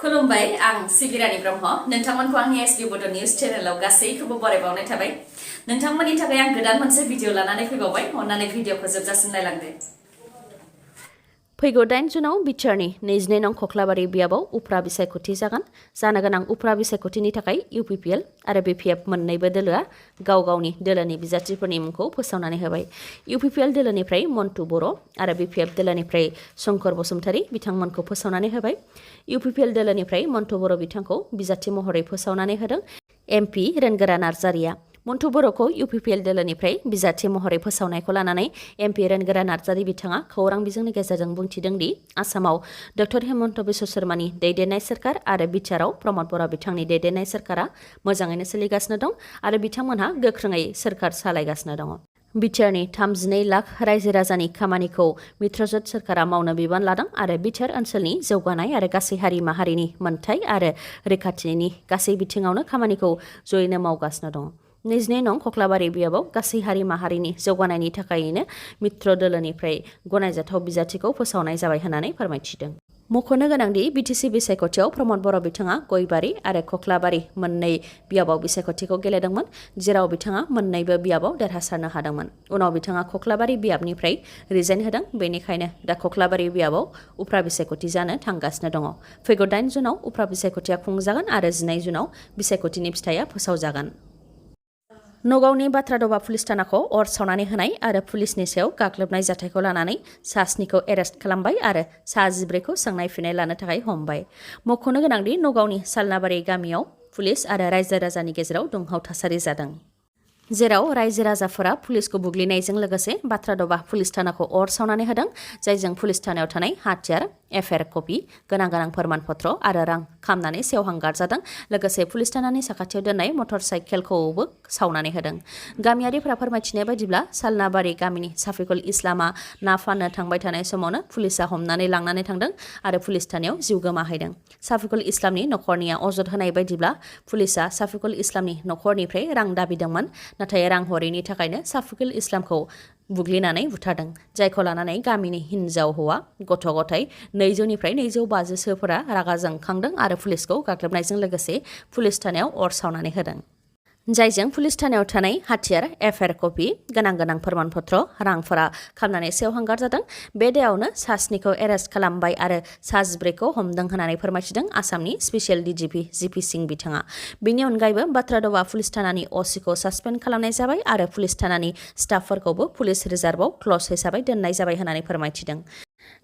खुलुमबाय आं सिबिरानि ब्रह्म नोंथांमोनखौ आंनि एसबी बड' निउज चेनेलाव गासैखौबो बरायबावनाय थाबाय नोंथांमोननि थाखाय आं गोदान मोनसे भिडिअ लानानै फैबावबाय अन्नानै भिडिअखौ जोबजासिम नायलांदो फैगौ 8 जुनाव बिटिआरनि 22 नं खख्लाबारि बियाबाव उफ्रा बिसायख'थि जानो गोनां उफ्रा बिसायख'थिनि थाखाय इउपिपिएल आरो बिपिएफ मोन्नैबो दोलोआ गाव गावनि दोलोनि बिजाथिफोरनि मुंखौ फोसावनानै होबाय। इउपिपिएल दोलोनिफ्राय मन्टु बर' आरो बिपिएफ दोलोनिफ्राय शंकर बसुमतारी बिथांमोनखौ फोसावनानै होबाय। इउपिपिएल दोलोनिफ्राय मन्टु बर' बिथांखौ बिजाथि महरै फोसावनानै होदों एमपि रेनगोरा नार्जारिया। मन्टु बर'खौ इउपिपिएल दोलोनिफ्राय बिजाथि महरै फोसावनायखौ लानानै एमपि रेनगोरा नार्जारि बिथाङा खौरां बिजोंनि गेजेरजों बुंथिदों दि आसामाव डक्टर हेमन्त बिश्व शर्मानि दैदेननाय सोरखार आरो बिटिआरआव प्रमद बर' बिथांनि दैदेननाय सोरखारा मोजाङैनो सोलिगासिनो दं आरो बिथांमोनहा गोख्रोङै सोरखार सालायगासिनो दङ। बिटिआरनि 32 लाख रायजो राजानि खामानिखौ मित्रजोत सोरखारा मावनो बिबान लादों आरो बिटिआर ओनसोलनि जौगानाय आरो गासै हारि माहारिनि मोनथाय आरो रैखाथिनि गासै बिथिङावनो खामानिखौ जयैनो मावगासिनो दङ। 22 नं खख्लाबारि बियाबाव गासै हारि माहारिनि जौगानायनि थाखायनो मित्र दोलोनिफ्राय गनायजाथाव बिजाथिखौ फोसावनाय जाबाय होननानै फोरमायथिदों। मख'नो गोनांदि बिटिसि बिसायख'थियाव प्रमद बर' बिथाङा गयबारि आरो खख्लाबारि मोननै बियाबाव बिसायख'थिखौ गेलेदोंमोन जेराव बिथाङा मोन्नैबो बियाबाव देरहासारनो हादोंमोन। उनाव बिथाङा खख्लाबारि बियाबनिफ्राय रिजाइन होदों बेनिखायनो दा खख्लाबारि बियाबाव उफ्रा बिसायख'थि जानो थांगासिनो दङ। फैगौ 8 जुनाव उफ्रा बिसायख'थिया खुंजागोन आरो 12 जुनाव बिसायख'थिनि फिथाइया फोसावजागोन। नगावनि बाथ्रादबा पुलिस थानाखौ अर सावनानै होनाय आरो पुलिसनि सायाव गाग्लोबनाय जाथायखौ लानानै सा 7खौ एरेस्ट खालामबाय आरो सा 14खौ सोंनाय फिननाय लानो थाखाय हमबाय। मख'नो गोनांदि नगावनि सालनाबारि गामियाव पुलिस आरो रायजो राजानि गेजेराव दुंहाव थासारि जादों जेराव रायजो राजाफोरा पुलिसखौ बुग्लिनायजों लोगोसे बाथ्रादबा पुलिस थानाखौ अर सावनानै होदों जायजों पुलिस थानायाव थानाय हाथियार एफआइआर कपि गोनां फोरमान पत्र आरो रां खामनानै सेवहांगार जादों लोगोसे पुलिस थानानि साखाथियाव दोननाय मटर साइकेलखौबो सावनानै होदों। गामियारिफोरा फोरमायथिनाय बायदिब्ला सालनाबारि गामिनि साफिकुल इस्लामा ना फाननो थांबाय थानाय समावनो पुलिसा हमनानै लांनानै थांदों आरो पुलिस थानायाव जिउ गोमाहैदों। साफिकुल इस्लामनि नखरनिया अजद होनाय बायदिब्ला पुलिसा साफिकुल इस्लामनि नखरनिफ्राय रां दाबिदोंमोन नाथाय रां हरैनि थाखायनो साफिकुल इस्लामखौ बुग्लिनानै बुथारदों जायखौ लानानै गामिनि हिनजाव हौवा गथ' गथाय 200निफ्राय 250सोफोरा रागा जोंखांदों आरो पुलिसखौ गाग्लोबनायजों लोगोसे पुलिस थानायाव अर सावनानै होदों जायजों पुलिस थानायाव थानाय हाथियार एफआइआर कपि गोनां फोरमान पत्र रांफोरा खामनानै सेवहांगार जादों। बे दायावनो सा 7खौ एरेस्ट खालामबाय आरो सा 14खौ हमदों होननानै फोरमायथिदों आसामनि स्पेसियेल डिजिपि जिपि सिं बिथाङा। बेनि अनगायैबो बाथ्रादबा पुलिस थानानि असिखौ सासपेन्ड खालामनाय जाबाय आरो पुलिस थानानि स्टाफफोरखौबो पुलिस रिजार्भआव क्लज हिसाबै दोननाय जाबाय होननानै फोरमायथिदों।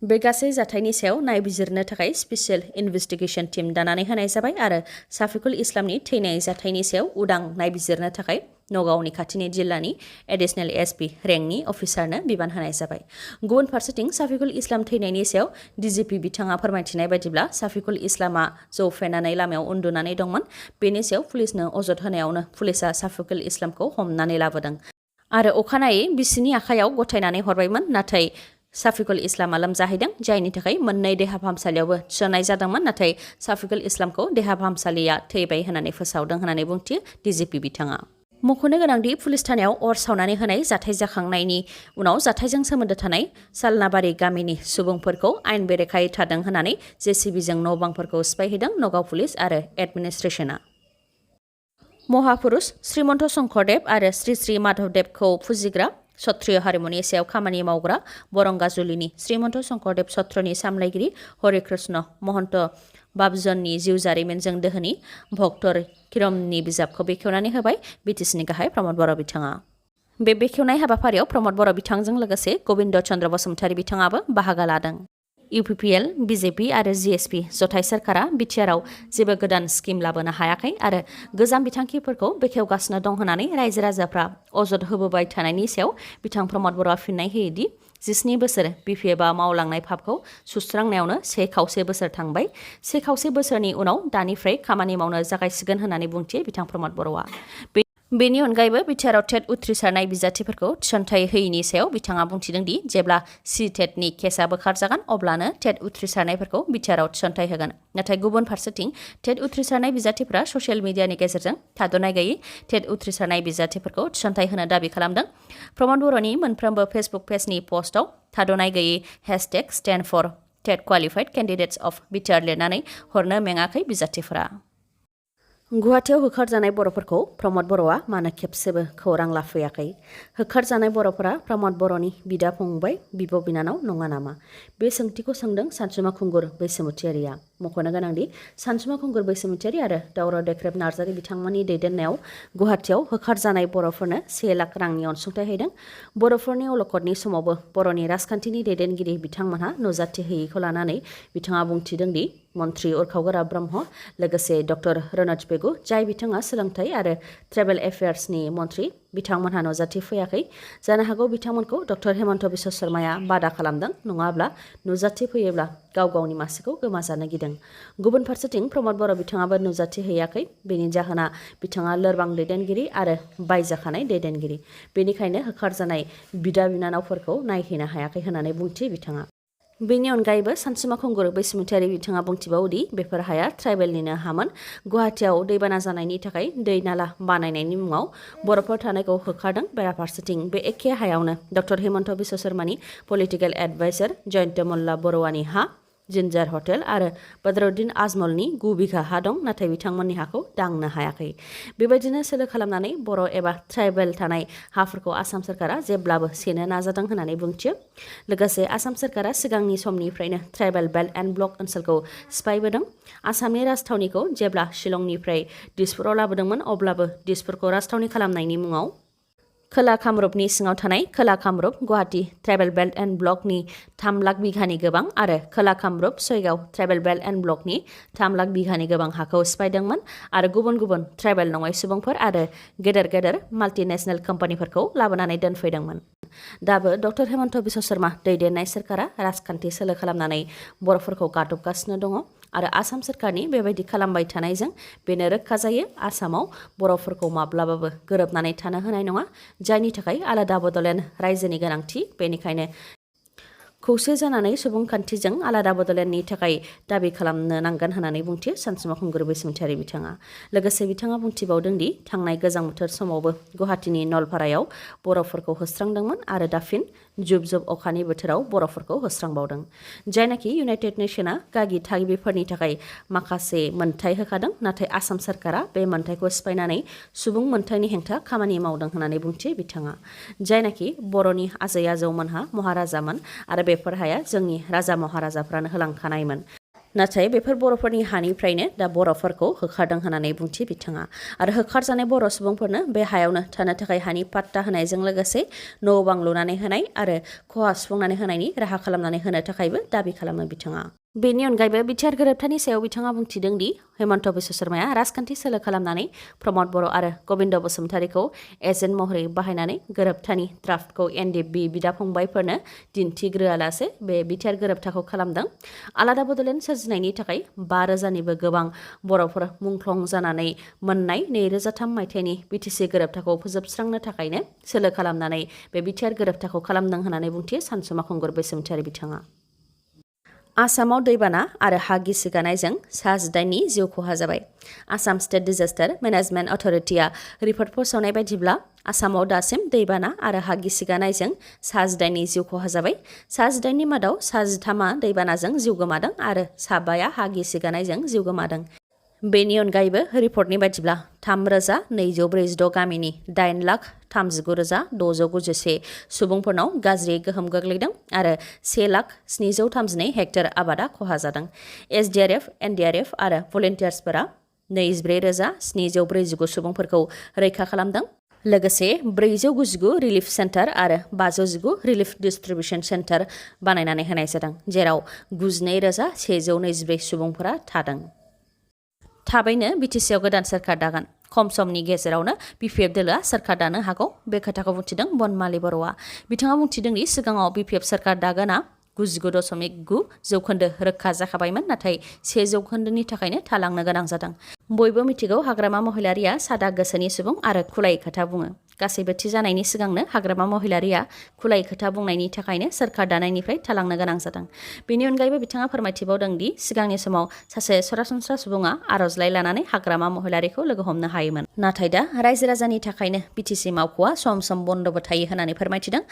बे गासै जाथायनि सायाव नायबिजिरनो थाखाय स्पेसियेल इनभेस्टिगेशन टीम दानानै होनाय जाबाय आरो साफिकुल इस्लामनि थैनाय जाथायनि सायाव उदां नायबिजिरनो थाखाय नगावनि खाथिनि जिल्लानि एडिशनेल एसपि रेंकनि अफिसारनो बिबान होनाय जाबाय। गुबुन फारसेथिं साफिकुल इस्लाम थैनायनि सायाव डिजिपि बिथाङा फोरमायथिनाय बायदिब्ला साफिकुल इस्लामा जौ फेनानै लामायाव उन्दुनानै दंमोन बेनि सायाव पुलिसनो अजद होनायावनो पुलिसा साफिकुल इस्लामखौ हमनानै लाबोदों आरो अखानायै बिसिनि आखायाव गथायनानै हरबायमोन नाथाय साफिकुल इस्लामा लोमजाहैदों जायनि थाखाय मोननै देहा फाहामसालियावबो थिसननाय जादोंमोन नाथाय साफिकुल इस्लामखौ देहा फाहामसालिया थैबाय होननानै फोसावदों होननानै बुंथियो डिजिपि बिथाङा। मख'नो गोनांदि पुलिस थानायाव अर सावनानै होनाय जाथाय जाखांनायनि उनाव जाथायजों सोमोन्दो थानाय सालनाबारि गामिनि सुबुंफोरखौ आयेन बेरेखायै थादों होननानै जेसिबिजों न' बांफोरखौ सिफायहैदों नगाव पुलिस आरो एडमिनिस्ट्रेसना। महापुरुष श्रीमन्त शंकरदेव आरो श्री श्री माधवदेवखौ फुजिग्रा सत्रिय हारिमुनि सायाव खामानि मावग्रा बरंगाजुलिनि श्रीमन्त शंकरदेव सत्रनि सामलायगिरि हरे कृष्ण महन्त बाबजननि जिउ जारिमिनजों दोहोनि भक्तर किरमनि बिजाबखौ बेखेवनानै होबाय बिटिसिनि गाहाय प्रमद बर' बिथाङा। बे बेखेवनाय हाबाफारियाव प्रमद बर' बिथांजों लोगोसे गबिन्द चन्द्र बसुमतारी बिथाङाबो बाहागो लादों। इउपिपिएल बिजेपि आरो जिएसपि जथाय सोरखारा बिटिआरआव जेबो गोदान स्किम लाबोनो हायाखै आरो गोजाम बिथांखिफोरखौ बेखेवगासिनो दं होननानै रायजो राजाफ्रा अजद होबोबाय थानायनि सायाव बिथां प्रमद बर'आ फिननाय होयोदि 17 बोसोर बिपिएफआ मावलांनाय फाबखौ सुस्रांनायावनो 1/4 बोसोर थांबाय 1/4 बोसोरनि उनाव दानिफ्राय खामानि मावनो जागायसिगोन होननानै बुंथियो बिथां प्रमद बर'आ। बेनि अनगायैबो बिटिआरआव टेट उथ्रिसारनाय बिजाथिफोरखौ थिसनथाइ होयैनि सायाव बिथाङा बुंथिदों दि जेब्ला टेटनि केसआ बोखारजागोन अब्लानो टेट उथ्रिसारनायफोरखौ बिटिआरआव थिसनथाइ होगोन नाथाय गुबुन फारसेथिं टेट उथ्रिसारनाय बिजाथिफोरा ससियेल मिडियानि गेजेरजों थाद'नाय गैयै टेट उथ्रिसारनाय बिजाथिफोरखौ थिसनथाइ होनो दाबि खालामदों। प्रमद बर'नि मोनफ्रोमबो फेसबुक पेजनि पस्टआव थाद'नाय गैयै #stand for TET qualified candidates of BTR लिरनानै हरनो मेङाखै बिजाथिफोरा। गुवाहाटीयाव होखारजानाय बर'फोरखौ प्रमद बर'आ मानो खेबसेबो खौरां लाफैयाखै? होखारजानाय बर'फोरा प्रमद बर'नि बिदा फंबाय बिब' बिनानाव नङा नामा? बे सोंथिखौ सोंदों सानसुमा खुंगुर बैसोमुथियारिया। मख'नो गोनांदि सानसुमा खुंगुर बैसोमुथियारि आरो दावराव देख्रेब नार्जारि बिथांमोननि दैदेननायाव गुवाहाटीयाव होखारजानाय बर'फोरनो 1 लाख रांनि अनसुंथाइ होदों। बर'फोरनि अलखदनि समावबो बर'नि राजखान्थिनि दैदेनगिरि बिथांमोनहा नुजाथि होयैखौ लानानै बिथाङा बुंथिदों दि मन्त्रि उरखावगोरा ब्रह्म लोगोसे डक्टर रनज पेगु जाय बिथाङा सोलोंथाइ आरो ट्रेभेल एफेयार्सनि मन्त्रि बिथांमोनहा नुजाथि फैयाखै। जानो हागौ बिथांमोनखौ डक्टर हेमन्त बिश्व शर्माया बादा खालामदों, नङाब्ला नुजाथि फैयोब्ला गाव गावनि मासिखौ गोमाजानो गिदों। गुबुन फारसेथिं प्रमद बर' बिथाङाबो नुजाथि हैयाखै। बेनि जाहोना बिथाङा लोरबां दैदेनगिरि आरो बायजाखानाय दैदेनगिरि। बेनिखायनो होखारजानाय बिदा बिनानावफोरखौ नायहैनो हायाखै होननानै बुंथि बिथाङा। बेनि अनगायैबो सानसुमा खुंगुर बैसोमुथियारि बिथाङा बुंथिबावोदि बेफोर हाया ट्राइबेलनिनो हामोन। गुवाहाटीयाव दैबाना जानायनि थाखाय दै नाला बानायनायनि मुङाव बर'फोर थानायखौ होखारदों। बेराफारसेथिं बे एखे हायावनो डक्टर हेमन्त बिश्व शर्मानि पलिटिकेल एडभाइजार जयन्त मल्ला बरुवानि हा, जिन्जार हटेल आरो बदरुद्दिन आजमलनि 9 बिघा हा दं, नाथाय बिथांमोननि हाखौ दांनो हायाखै। बेबायदिनो सोलो खालामनानै बर' एबा ट्राइबेल थानाय हाफोरखौ आसाम सोरखारा जेब्लाबो सेनो नाजादों होननानै बुंथियो। लोगोसे आसाम सोरखारा सिगांनि समनिफ्रायनो ट्राइबेल बेल्ट एन्ड ब्लक ओनसोलखौ सिफायबोदों। आसामनि राजथावनिखौ जेब्ला शिलंनिफ्राय दिसपुराव लाबोदोंमोन अब्लाबो दिसपुरखौ राजथावनि खालामनायनि मुङाव खोला कामरुपनि सिङाव थानाय खोला Kamrup Guwahati tribal belt and ब्लकनि 3 लाख बिघानि गोबां आरो खोला कामरुप सयगाव ट्राइबेल बेल्ट एन्ड ब्लकनि 3 लाख बिघानि गोबां हाखौ सिफायदोंमोन आरो गुबुन गुबुन ट्राइबेल नङै सुबुंफोर आरो गेदेर गेदेर माल्टिनेशनेल कम्पानिफोरखौ लाबोनानै दोनफैदोंमोन। दाबो डक्टर हेमन्त बिश्व शर्मा दैदेननाय सोरखारा राजखान्थि सोलो खालामनानै बर'फोरखौ गादबगासिनो दङ आरो आसाम सोरखारनि बेबायदि खालामबाय थानायजों बेनो रोखा जायो आसामाव बर'फोरखौ माब्लाबाबो गोरोबनानै थानो होनाय नङा, जायनि थाखाय आलादा बड'लेण्ड रायजोनि गोनांथि। बेनिखायनो खौसे जानानै सुबुंखान्थिजों आलादा बड'लेण्डनि थाखाय दाबि खालामनो नांगोन होननानै बुंथियो सानसुमा खुंगुर बैसोमुथियारि बिथाङा। लोगोसे बिथाङा बुंथिबावदों दि थांनाय गोजां बोथोर समावबो गुवाहाटीनि नलपारायाव बर'फोरखौ होस्रांदोंमोन आरो दा फिन जुब जुब अखानि बोथोराव बर'फोरखौ होस्रांबावदों। जायनाखि इउनाइटेड नेशनआ गागि थागिबिफोरनि थाखाय माखासे मोनथाय होखादों, नाथाय आसाम सोरखारा बे मोनथायखौ सिफायनानै सुबुं मोनथायनि हेंथा खामानि मावदों होननानै बुंथियो बिथाङा। जायनाखि बर'नि आजै आजौमोनहा महाराजामोन आरो बेफोर हाया जोंनि राजा महाराजाफ्रानो होलांखानायमोन। नाथाय बेफोर बर'फोरनि हानिफ्रायनो दा बर'फोरखौ होखारदों होननानै बुंथियो बिथाङा। आरो होखारजानाय बर' सुबुंफोरनो बे हायावनो थानो थाखाय हानि पाट्टा होनायजों लोगोसे न' बां लुनानै होनाय आरो खहा सुफुंनानै होनायनि राहा खालामनानै होनो थाखायबो दाबि खालामो बिथाङा। बेनि अनगायैबो बिटिआर गोरोबथानि सायाव बिथाङा बुंथिदों दि हेमन्त बिश्व शर्माया राजखान्थि सोलो खालामनानै प्रमद बर' आरो गबिन्द बसुमतारीखौ एजेन्ट महरै बाहायनानै गोरोबथानि ड्राफ्टखौ एनडिएफबि बिदा फंबायफोरनो दिन्थिग्रोआलासे बे बिटिआर गोरोबथाखौ खालामदों। आलादा बड'लेण्ड सोरजिनायनि थाखाय 5,000निबो गोबां बर'फोर मुंख्लं जानानै मोननाय 2003 मायथाइनि बिटिसि गोरोबथाखौ फोजोबस्रांनो थाखायनो सोलो खालामनानै बे बिटिआर गोरोबथाखौ खालामदों होननानै बुंथियो सानसुमा खुंगुर बैसोमुथियारि बिथाङा। आसामाव दैबाना आरो हा गिसिगानायजों सा 18नि जिउ खहा जाबाय। आसाम स्टेट डिजास्टार मेनेजमेन्ट अथ'रिटिआ रिपर्ट फोसावनाय बायदिब्ला आसामाव दासिम दैबाना आरो हा गिसिगानायजों सा 18नि जिउ खहा जाबाय। सा 18नि मादाव सा 13आ दैबानाजों जिउ गोमादों आरो सा 5आ हा गिसिगानायजों जिउ गोमादों। बेनि अनगायैबो रिपर्टनि बायदिब्ला 3,246 गामिनि 8,39,691 सुबुंफोरनाव गाज्रि गोहोम गोग्लैदों आरो 1,732 हेक्टर आबादा खहा जादों। एसडिआरएफ, एनडिआरएफ आरो भलन्टियार्सफोरा 24,749 सुबुंफोरखौ रैखा खालामदों। लोगोसे 499 रिलिफ सेन्टार आरो 519 रिलिफ डिस्ट्रिबिउसन सेन्टार बानायनानै होनाय जादों, जेराव 92,124 सुबुंफोरा थादों। थाबैनो बिटिसिआव गोदान सोरखार दागोन। खम समनि गेजेरावनो बिपिएफ दोलोआ सोरखार दानो हागौ। बे खोथाखौ बुंथिदों बनमालि बर'आ। बिथाङा बुंथिदों दि सिगाङाव बिपिएफ सोरखार दागोना 99.9% रोखा जाखाबायमोन, नाथाय 1% थाखायनो थालांनो गोनां जादों। बयबो मिथिगौ हाग्रामा महिलारिया सादा गोसोनि सुबुं आरो खुलायै खोथा बुङो। गासैबो थि जानायनि सिगांनो हाग्रामा महिलारिया खुलायै खोथा बुंनायनि थाखायनो सोरखार दानायनिफ्राय थालांनो गोनां जादों। बेनि अनगायैबो बिथाङा फोरमायथिबावदों दि सिगांनि समाव सासे सरासनस्रा सुबुङा आर'जलाइ लानानै हाग्रामा महिलारिखौ लोगो हमनो हायोमोन। नाथाय दा रायजो राजानि थाखायनो बिटिसि मावख'आ सम सम बन्द'बो थायो होननानै फोरमायथिदों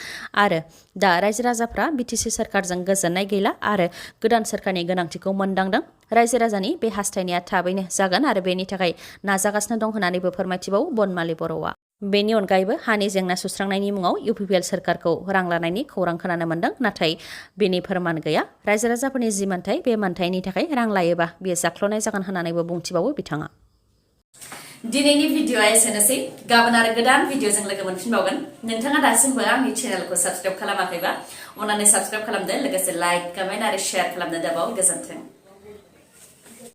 आरो दा रायजो राजाफ्रा बिटिसि सोरखारजों गोजोननाय गैला आरो गोदान सोरखारनि गोनांथिखौ मोनदांदों। रायजो राजानि बे हास्थायनाया थाबैनो जागोन आरो बेनि थाखाय नाजागासिनो दं होननानैबो फोरमायथिबावो बनमालि बर'आ। बेनि अनगायैबो हानि जेंना सुस्रांनायनि मुङाव इउपिपिएल सोरखारखौ रां लानायनि खौरां खोनानो मोन्दों, नाथाय बेनि फोरमान गैया। रायजो राजाफोरनि जि मोन्थाय बे मोन्थायनि थाखाय रां लायोबा बेयो जाख्ल'नाय जागोन होननानैबो बुंथिबावो बिथाङा। दिनैनि भिडिअ'आ एसेनोसै। गाबोन आरो गोदान भिडिअ'जों लोगो मोनफिनबावगोन। नोंथाङा दासिमबो आंनि चेनेलखौ साबस्क्राइब खालामाखैबा अन्नानै साबस्क्राइब खालामदो, लोगोसे लाइक, कमेन्ट आरो शेयार खालामनो दाबाव। गोजोन्थों।